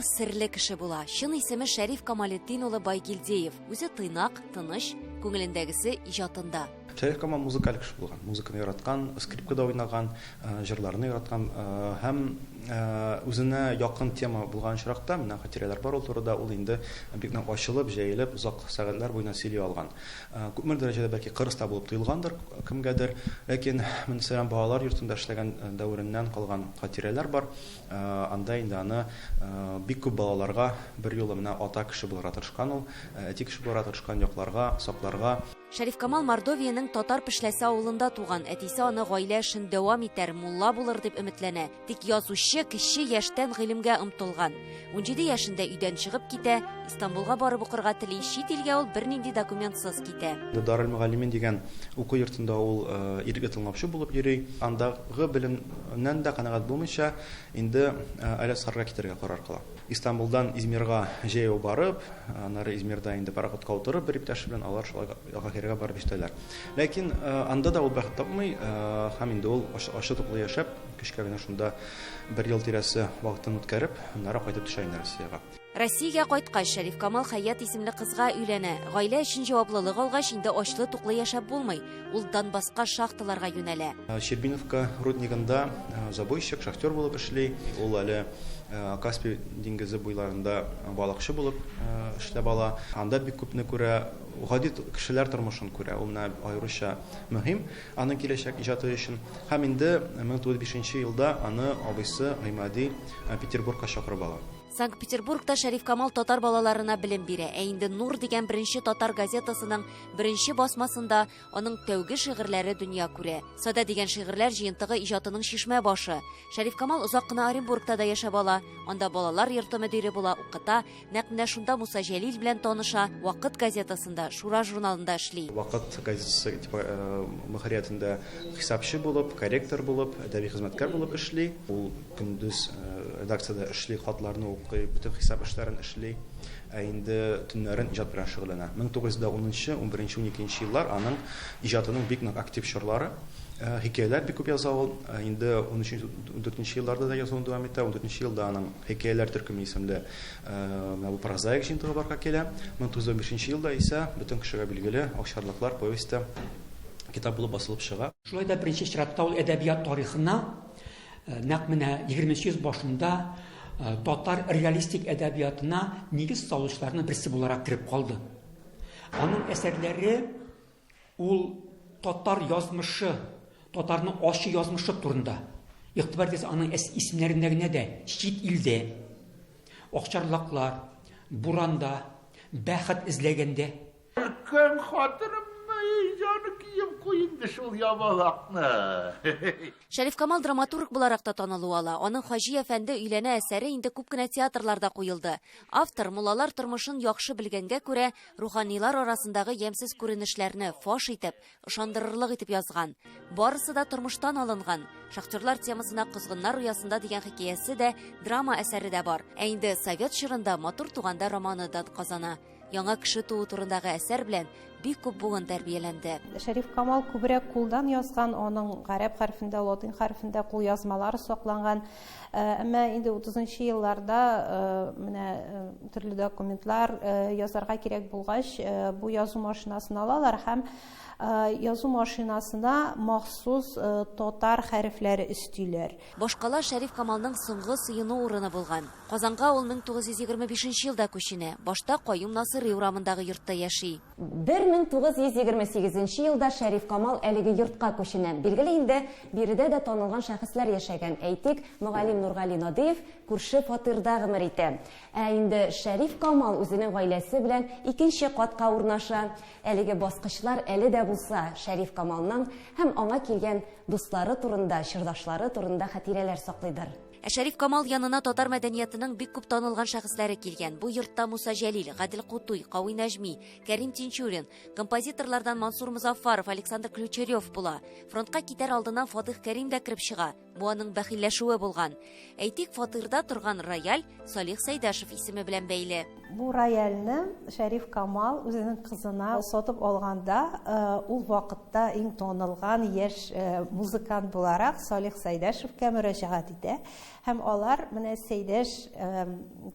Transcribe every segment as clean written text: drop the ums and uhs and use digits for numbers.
серле кеше була. Чын исеме Шәриф Камалетдин улы Байгилдеев. Үзе тыйнак, тыныч, күңелендәгесе иҗатында. Шәриф Камал музыкаль кеше булган. Музыканы яраткан, скрипкада уйнаган, җырларны яраткан һәм үзенә якын тема булган очракта, менә хатирәләр бар ул турыда, ул инде бик нык ачылып, җәелеп, озак сәгатьләр буена сөйли алган. Күпмедер дәрәҗәдә бәлки кырыс та булып тоелгандыр кемгәдер, ләкин, мәсәлән, балалар йортында эшләгән дәвереннән калган хатирәләр бар. Анда инде аны бик күп балаларга берьюлы менә ата кеше булырга тырышкан ул, әти кеше булырга тырышкан, якларга, сакларга. Шәриф Камал Мордовиянең Татар Пешләсе авылында туган. Әтисе аны гаилә эшен дәвам итәр, мулла булыр дип өметләнә. Тик язучы кече яшьтән гыйлемгә омтылган. 17 яшендә өйдән чыгып китә, Истанбулга барып укырга тели, чит илгә ул бернинди документсыз китә. Дарелмөгаллимин дигән уку йортында ул ирекле тыңлаучы булып йөри. Андагы белемнән дә канәгать булмыйча, инде Аль-Әзһарга китәргә карар кыла. Истанбулдан Измирга җәяү барып, аннары Измирда инде пароходка утырып бер иптәше белән алар шулай Каһирәгә барып җитәләр. Ләкин анда да ул бәхет тапмый һәм инде ул ачы-туклы яшәп, көчкә генә шунда бер ел тирәсе вакытын үткәреп, аннары кайтып төшә инде Россиягә. Россиягә кайткач, Шәриф Камал Хәят исемле кызга өйләнә. Гаилә өчен җаваплылык алгач, инде ачлы-туклы яшәп булмый. Ул Донбасска шахталарга юнәлә. Щербиновка руднигында забойщик, шахтер булып эшли. Ул әле Каспий диңгезе буйларында балыкчы булып эшләп ала. Анда бик күпне күрә, гади кешеләр тормышын күрә. Ул менә аеруча мөһим аның киләчәк иҗаты өчен. Һәм инде 1905 нче елда аны абыйсы Гыймади Петербургка чакырып ала. Санкт-Петербургта Шәриф Камал татар балаларына белем бирә. Ә инде Нур дигән беренче татар газетасының беренче басмасында аның тәүге шигырьләре дөнья күрә. Садә дигән шигырьләр җыентыгы иҗатының чишмә башы. Шәриф Камал озак кына Оренбургта да яшәп ала. Анда балалар йорты мөдире була, укыта. Нәкъ менә шунда Муса Җәлил белән таныша, Вакыт газетасында, Шура журналында эшли. Вакыт газетасы мөхәрриятендә хисапчы булып, корректор булып, әдәби хезмәткәр булып эшли. Ул көндез редакциядә эшли, хатларны укый, бөтен хисап эшләрен эшли. Ә инде төннәрен иҗат белән шөгыльләнә. 1910 нчы, унберенче, уникенче еллар аның иҗатының бик нык актив чорлары. Хикәяләр бик күп яза ул. Инде унөченче, ундүртенче елларда да язуын дәвам итә. Ундүртенче елда аның Хикәяләр төркеме исемле менә бу прозаик җыентыгы барлыкка килә. 1915 елда исә бөтен кешегә билгеле Акчарлаклар повесте китап булып басылып чыга. Шулай да беренче чиратта ул әдәбият тарихына нәкъ менә егерменче йөз башында татар реалистик әдәбиятына нигез салучыларның берсе буларак кереп калды. Аның әсәрләре Ул татар язмышы, татарның ачы язмышы турында. Игътибар итегез, аның исемнәрендә генә дә чит илдә, акчарлаклар, буранда, бәхет эзләгәндә. Өлкән хатынымны, җаныкием, куй инде шул ябалакны. Шәриф Камал драматург буларак та танылу ала. Аның Хаҗи әфәнде өйләнә әсәре инде күп кенә театрларда куелды. Автор, муллалар тормышын яхшы белгәнгә күрә, руханилар арасындагы ямьсез күренешләрне фаш итеп, ышандырырлык итеп язган. Барысы да тормыштан алынган. Шахтерлар темасына Козгыннар оясында дигән хикәясе дә, драма әсәре дә бар. Ә инде совет чорында Матур туганда романы дан казана. Яңа кеше туу турындагы әсәр белән бик күп буын тәрбияләнде. Шәриф Камал күбрәк кулдан язган, аның гарәп хәрефендә, латин хәрефендә кулъязмалары сакланган. Әмма инде утызынчы елларда менә төрле документлар язарга кирәк булгач, бу язу машинасын алалар һәм язу машинасына махсус татар хәрефләре өстиләр. Башкала Шәриф Камалның соңгы сыену урыны булган. Казанга ул 1925 нче елда күченә. Башта Каюм Насыйри урамындагы йортта яши. 1928 нче елда Шәриф Камал әлеге йортка күченә. Билгеле инде, биредә дә танылган шәхесләр яшәгән. Әйтик, мөгаллим Нургали Надыев күрше фатирда гомер итә. Ә инде Шәриф Камал үзенең гаиләсе белән икенче катка урнаша. Әлеге баскычлар әле дә булса Шәриф Камалның һәм аңа килгән дуслары турында, чордашлары турында хатирәләр саклыйдыр. Ә Шәриф Камал янына татар мәдәниятының бик күп танылган шәхесләре килгән. Бу йортта Муса Җәлил, Гадел Кутуй, Кави Нәҗми, Кәрим Тинчурин, композиторлардан Мансур Мозаффаров, Александр Ключерев була. Фронтка китәр алдыннан Фатыйх Кәрим дә кереп чыга. Бу аның бәхилләшүе булган. Әйтик, фатирда торган рояль Салих Сәйдәшев исеме белән бәйле. Бу рояльне Шәриф Камал үзенең кызына сатып алганда, ул вакытта иң танылган яшь музыкант буларак Салих Сәйдәшевкә мөрәҗәгать итә. Һәм алар менә Сәйдәш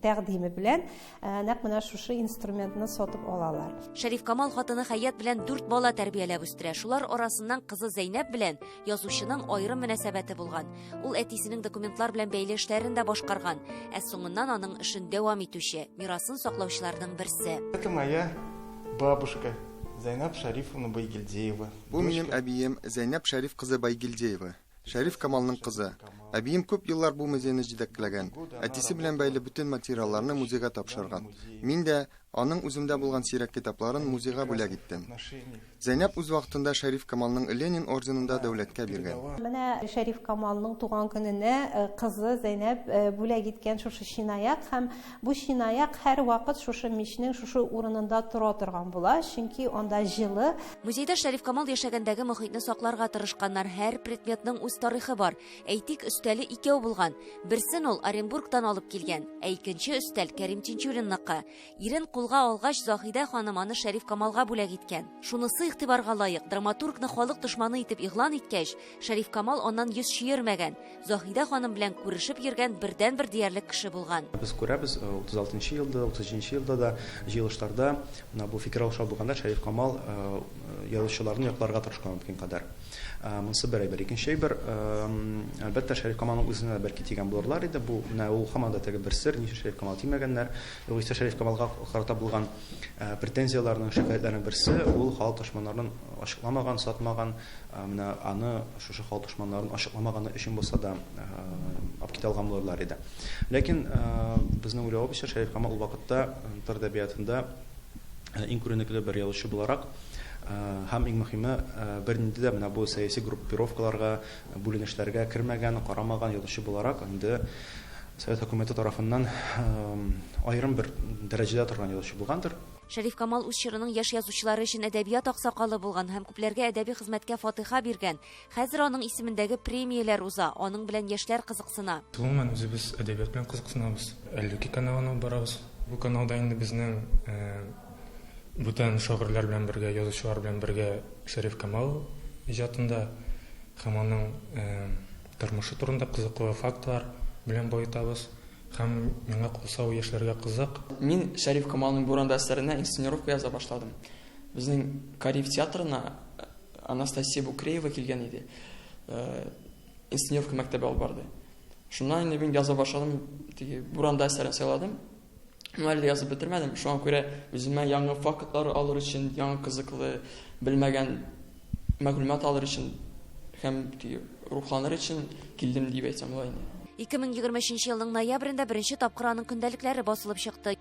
тәкъдиме белән нәкъ менә шушы инструментны сатып алалар. Шәриф Камал хатыны Хәят белән дүрт бала тәрбияләп үстерә. Шулар арасыннан кызы Зәйнәб белән язучының аерым мөнәсәбәте булган. Ул әтисенең документлар белән бәйле эшләрен дә башкарган, ә соңыннан аның эшен дәвам итүче, мирасын саклаучыларның берсе. Это моя бабушка Зәйнәб Шәрифовна Байгильдеева. Бу минем әбием Зәйнәб Шәриф кызы Байгильдеева. Шәриф Камалның кызы. Әбием күп еллар бу музейны җитәкләгән, әтисе белән бәйле бөтен материалларны музейга тапшырган. Мин дә аның үземдә булган сирәк китапларын музейга бүләк иттем. Зәйнәп үз вакытында Шәриф Камалның Ленин орденын да дәүләткә биргән. Менә Шәриф Камалның туган көненә кызы Зәйнәп бүләк иткән шушы чынаяк, һәм бу чынаяк һәрвакыт шушы мичнең шушы урынында тора торган була, чөнки анда җылы. Музейда Шәриф Камал яшәгәндәге мохитне сакларга тырышканнар. Һәр предметның үз тарихы бар. Әйтик, өстәле икәү булган. Берсен ул Оренбургтан алып килгән, ә икенче өстәл Кәрим Тинчуринныкы. Ирен кулга алгач, Заһидә ханым аны Шәриф Камалга бүләк иткән. Шунысы игътибарга лаек, драматургны халык дошманы итеп игълан иткәч, Шәриф Камал аннан йөз чөермәгән. Заһидә ханым белән күрешеп йөргән бердәнбер диярлек кеше булган. Без күрәбез, 36 нчы елда, 37 нче елда да җыелышларда менә бу фикер алышлар булганда Шәриф Камал язучыларны якларга тырышкан мөмкин кадәр. Монысы бер әйбер. Икенче әйбер, әлбәттә, Шәриф Камалның үзенә дә бәлки тигән булырлар иде. Бу менә ул һаман да теге бер сер, ни өчен Шәриф Камал тимәгәннәр. Югыйсә Шәриф Камалга карата булган претензияләрнең, шикаятьләрнең берсе, ул халык дошманнарын ачыкламаган, сатмаган. Менә аны шушы халык дошманнарын ачыкламаганы өчен булса да алып китә алган булырлар иде. Ләкин безнең уйлавыбызча, Шәриф Камал ул вакытта татар әдәбиятында иң күренекле бер язучы буларак һәм иң мөһиме бернинди дә менә бу сәяси группировкаларга, бүленешләргә кермәгән, карамаган язучы буларак инде Совет хөкүмәте тарафыннан аерым бер дәрәҗәдә торган язучы булгандыр. Шәриф Камал үз чорының яшь язучылары өчен әдәбият аксакалы булган һәм күпләргә әдәби хезмәткә фатыйха биргән. Хәзер аның исемендәге премияләр уза, аның белән яшьләр кызыксына. Гомумән, үзебез әдәбият белән кызыксынабыз. Әллүки каналын алып барабыз. Бу каналда инде безнең бүтән шагыйрьләр белән бергә, язучылар белән бергә Шәриф Камал иҗатында һәм аның тормышы турында кызыклы фактлар белән баетабыз. Һәм миңа калса, ул яшьләргә кызык. Мин Шәриф Камалның Буранда әсәренә инсценировка яза башладым. Безнең Кариев театрына Анастасия Букреева килгән иде. Инсценировка мәктәбе алып барды. Шуннан инде мин яза башладым, теге Буранда әсәрен сайладым. Ну, әле дә язып бетермәдем. Шуңа күрә үземә яңа фактлар алыр өчен, яңа кызыклы, белмәгән мәгълүмат алыр өчен һәм рухланыр өчен килдем дип әйтсәм була инде. 2023 елның ноябрендә беренче тапкыр аның көндәлекләре басылып чыкты.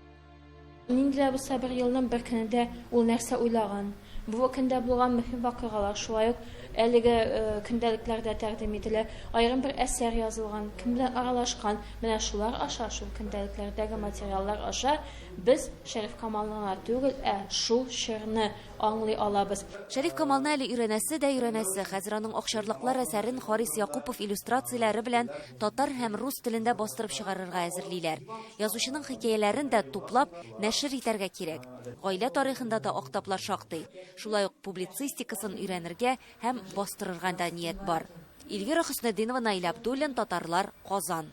Нинди дә булса бер елның бер көнендә ул нәрсә уйлаган, бу көндә булган мөһим вакыйгалар шулай ук әлеге көндәлекләрдә тәкъдим ителә. Аерым бер әсәр язылган, кем белән аралашкан, менә шулар аша, шул көндәлекләрдәге материаллар аша без Шәриф Камалны гына түгел, ә шул чорны аңлый алабыз. Шәриф Камалны әле өйрәнәсе дә өйрәнәсе. Хәзер аның Акчарлаклар әсәрен Харис Якупов иллюстрацияләре белән татар һәм рус телендә бастырып чыгарырга әзерлиләр. Язучының хикәяләрен дә туплап, нәшер итәргә кирәк. Гаилә тарихында да актаплар шактый. Шулай ук публицистикасын өйрәнергә һәм бастырырга да ният бар. Эльвира Хөснетдинова, Наил Абдуллин, Татарлар, Казан.